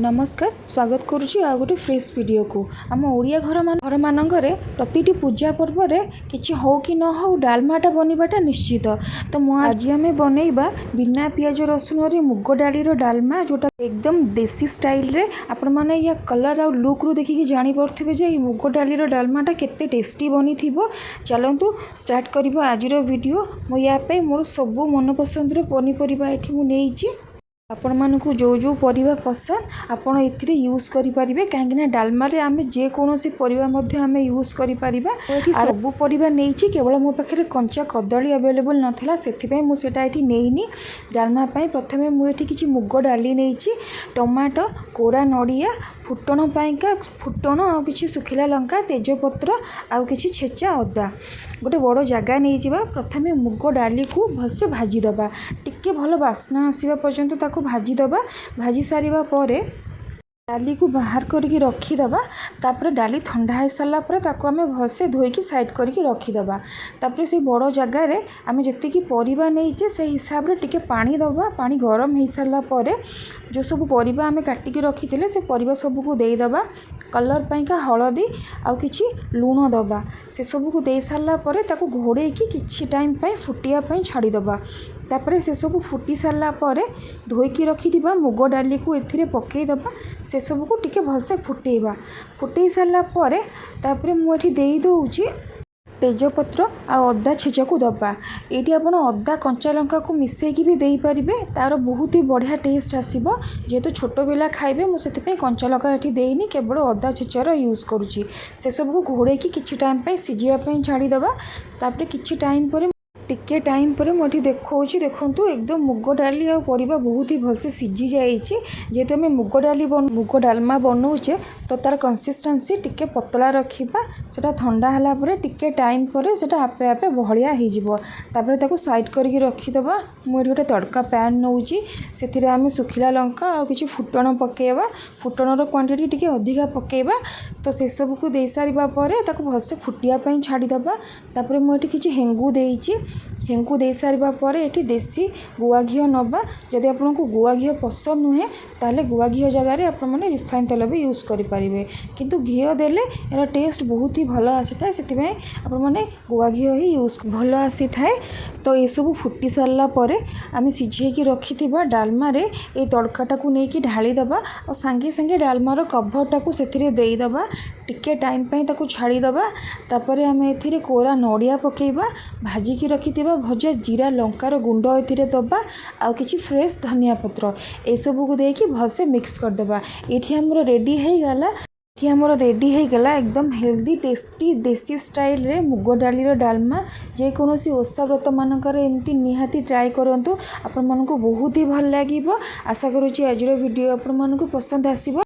ନମସ୍କାର, ସ୍ୱାଗତ କରୁଛି ଆଉ ଗୋଟେ ଫ୍ରେଶ୍ ଭିଡ଼ିଓକୁ। ଆମ ଓଡ଼ିଆ ଘରମାନଙ୍କରେ ପ୍ରତିଟି ପୂଜା ପର୍ବରେ କିଛି ହଉ କି ନ ହଉ, ଡାଲମାଟା ବନିବାଟା ନିଶ୍ଚିତ। ତ ମୁଁ ଆଜି ଆମେ ବନେଇବା ବିନା ପିଆଜ ରସୁଣରେ ମୁଗ ଡାଲିର ଡାଲମା, ଯେଉଁଟା ଏକଦମ ଦେଶୀ ଷ୍ଟାଇଲରେ। ଆପଣମାନେ ୟା କଲର୍ ଆଉ ଲୁକ୍ରୁ ଦେଖିକି ଜାଣିପାରୁଥିବେ ଯେ ଏଇ ମୁଗ ଡାଲିର ଡାଲମାଟା କେତେ ଟେଷ୍ଟି ବନିଥିବ। ଚାଲନ୍ତୁ, ଷ୍ଟାର୍ଟ କରିବା ଆଜିର ଭିଡ଼ିଓ। ମୁଁ ୟା ପାଇଁ ମୋର ସବୁ ମନପସନ୍ଦର ପନିପରିବା ଏଠି ମୁଁ ନେଇଛି। ଆପଣମାନଙ୍କୁ ଯେଉଁ ଯେଉଁ ପରିବା ପସନ୍ଦ, ଆପଣ ଏଥିରେ ୟୁଜ୍ କରିପାରିବେ, କାହିଁକିନା ଡାଲମାରେ ଆମେ ଯେକୌଣସି ପରିବା ମଧ୍ୟ ଆମେ ୟୁଜ୍ କରିପାରିବା। ମୁଁ ଏଠି ସବୁ ପରିବା ନେଇଛି, କେବଳ ମୋ ପାଖରେ କଞ୍ଚା କଦଳୀ ଆଭେଲେବୁଲ୍ ନଥିଲା, ସେଥିପାଇଁ ମୁଁ ସେଇଟା ଏଠି ନେଇନି। ଡାଲମା ପାଇଁ ପ୍ରଥମେ ମୁଁ ଏଠି କିଛି ମୁଗ ଡାଲି ନେଇଛି, ଟମାଟୋ, କୋରା ନଡ଼ିଆ, ଫୁଟଣ ପାଇଁକା ଫୁଟଣ ଆଉ କିଛି ଶୁଖିଲା ଲଙ୍କା, ତେଜପତ୍ର ଆଉ କିଛି ଛେଚା ଅଦା। ଗୋଟେ ବଡ଼ ଜାଗା ନେଇଯିବା। ପ୍ରଥମେ ମୁଗ ଡାଲିକୁ ଭଲସେ ଭାଜିଦେବା। ଟିକେ ଭଲ ବାସ୍ନା ଆସିବା ପର୍ଯ୍ୟନ୍ତ ତାକୁ ଭାଜିଦେବା। ଭାଜି ସାରିବା ପରେ ଡାଲିକୁ ବାହାର କରିକି ରଖିଦେବା। ତାପରେ ଡାଲି ଥଣ୍ଡା ହେଇସାରିଲା ପରେ ତାକୁ ଆମେ ଭଲସେ ଧୋଇକି ସାଇଡ଼୍ କରିକି ରଖିଦେବା। ତାପରେ ସେଇ ବଡ଼ ଜାଗାରେ ଆମେ ଯେତିକି ପରିବା ନେଇଛେ, ସେଇ ହିସାବରେ ଟିକେ ପାଣି ଦେବା। ପାଣି ଗରମ ହେଇସାରିଲା ପରେ ଯେଉଁ ସବୁ ପରିବା ଆମେ କାଟିକି ରଖିଥିଲେ, ସେ ପରିବା ସବୁକୁ ଦେଇଦେବା। କଲର୍ ପାଇଁକା ହଳଦୀ ଆଉ କିଛି ଲୁଣ ଦେବା। ସେସବୁକୁ ଦେଇସାରିଲା ପରେ ତାକୁ ଘୋଡ଼େଇକି କିଛି ଟାଇମ୍ ପାଇଁ ଫୁଟିବା ପାଇଁ ଛାଡ଼ିଦେବା। ତାପରେ ସେସବୁ ଫୁଟି ସାରିଲା ପରେ ଧୋଇକି ରଖିଥିବା ମୁଗ ଡାଲିକୁ ଏଥିରେ ପକାଇଦେବା। ସେସବୁକୁ ଟିକେ ଭଲସେ ଫୁଟେଇବା। ଫୁଟେଇ ସାରିଲା ପରେ ତାପରେ ମୁଁ ଏଠି ଦେଇଦେଉଛି ତେଜପତ୍ର ଆଉ ଅଦା ଛେଚାକୁ ଦେବା। ଏଇଠି ଆପଣ ଅଦା କଞ୍ଚା ଲଙ୍କାକୁ ମିଶାଇକି ବି ଦେଇପାରିବେ, ତା'ର ବହୁତ ହି ବଢ଼ିଆ ଟେଷ୍ଟ ଆସିବ। ଯେହେତୁ ଛୋଟ ପିଲା ଖାଇବେ, ମୁଁ ସେଥିପାଇଁ କଞ୍ଚା ଲଙ୍କା ଏଠି ଦେଇନି, କେବଳ ଅଦା ଛେଚାର ୟୁଜ୍ କରୁଛି। ସେସବୁକୁ ଘୋଡ଼େଇକି କିଛି ଟାଇମ୍ ପାଇଁ ସିଝିବା ପାଇଁ ଛାଡ଼ିଦେବା। ତାପରେ କିଛି ଟାଇମ୍ ପରେ, ଟିକେ ଟାଇମ୍ ପରେ ମୁଁ ଏଠି ଦେଖାଉଛି। ଦେଖନ୍ତୁ, ଏକଦମ ମୁଗ ଡାଲି ଆଉ ପରିବା ବହୁତ ହି ଭଲସେ ସିଝି ଯାଇଛି। ଯେହେତୁ ଆମେ ମୁଗ ଡାଲମା ବନଉଛେ, ତ ତା'ର କନସିଷ୍ଟାନ୍ସି ଟିକେ ପତଳା ରଖିବା। ସେଇଟା ଥଣ୍ଡା ହେଲା ପରେ, ଟିକେ ଟାଇମ୍ ପରେ ସେଇଟା ଆପେ ଆପେ ବହଳିଆ ହେଇଯିବ। ତାପରେ ତାକୁ ସାଇଡ଼୍ କରିକି ରଖିଦେବା। ମୁଁ ଏଠି ଗୋଟେ ତଡ଼କା ପ୍ୟାନ୍ ନେଉଛି। ସେଥିରେ ଆମେ ଶୁଖିଲା ଲଙ୍କା ଆଉ କିଛି ଫୁଟଣ ପକାଇବା। ଫୁଟଣର କ୍ୱାଣ୍ଟିଟି ଟିକେ ଅଧିକା ପକାଇବା। ତ ସେସବୁକୁ ଦେଇସାରିବା ପରେ ତାକୁ ଭଲସେ ଫୁଟିବା ପାଇଁ ଛାଡ଼ିଦେବା। ତାପରେ ମୁଁ ଏଠି କିଛି ହେଙ୍ଗୁ ଦେଇଛି। ହେଙ୍ଗୁ ଦେଇସାରିବା ପରେ ଏଠି ଦେଶୀ ଗୁଆ ଘିଅ ନେବା। ଯଦି ଆପଣଙ୍କୁ ଗୁଆ ଘିଅ ପସନ୍ଦ ନୁହେଁ, ତାହେଲେ ଗୁଆ ଘିଅ ଜାଗାରେ ଆପଣମାନେ ରିଫାଇନ୍ ତେଲ ବି ୟୁଜ୍ କରିପାରିବେ। କିନ୍ତୁ ଘିଅ ଦେଲେ ଏହାର ଟେଷ୍ଟ ବହୁତ ହି ଭଲ ଆସିଥାଏ, ସେଥିପାଇଁ ଆପଣମାନେ ଗୁଆ ଘିଅ ହିଁ ୟୁଜ୍ ଭଲ ଆସିଥାଏ। ତ ଏସବୁ ଫୁଟି ସାରିଲା ପରେ ଆମେ ସିଝେଇକି ରଖିଥିବା ଡାଲମାରେ ଏଇ ତଡ଼କାଟାକୁ ନେଇକି ଢାଳିଦେବା ଆଉ ସାଙ୍ଗେ ସାଙ୍ଗେ ଡାଲମାର କଭରଟାକୁ ସେଥିରେ ଦେଇଦେବା। ଟିକେ ଟାଇମ୍ ପାଇଁ ତାକୁ ଛାଡ଼ିଦେବା। ତାପରେ ଆମେ ଏଥିରେ କୋରା ନଡ଼ିଆ ପକାଇବା, ଭାଜିକି ରଖିଥିବା ଭଜା ଜିରା ଲଙ୍କାର ଗୁଣ୍ଡ ଏଥିରେ ଦେବା ଆଉ କିଛି ଫ୍ରେଶ୍ ଧନିଆ ପତ୍ର, ଏସବୁକୁ ଦେଇକି ଭଲସେ ମିକ୍ସ କରିଦେବା। ଏଠି ଆମର ରେଡ଼ି ହେଇଗଲା ଏକଦମ ହେଲ୍ଦି, ଟେଷ୍ଟି, ଦେଶୀ ଷ୍ଟାଇଲରେ ମୁଗ ଡାଲିର ଡାଲମା। ଯେକୌଣସି ଓଷା ବ୍ରତ ମାନଙ୍କରେ ଏମିତି ନିହାତି ଟ୍ରାଏ କରନ୍ତୁ, ଆପଣମାନଙ୍କୁ ବହୁତ ହି ଭଲ ଲାଗିବ। ଆଶା କରୁଛି ଆଜିର ଭିଡ଼ିଓ ଆପଣମାନଙ୍କୁ ପସନ୍ଦ ଆସିବ।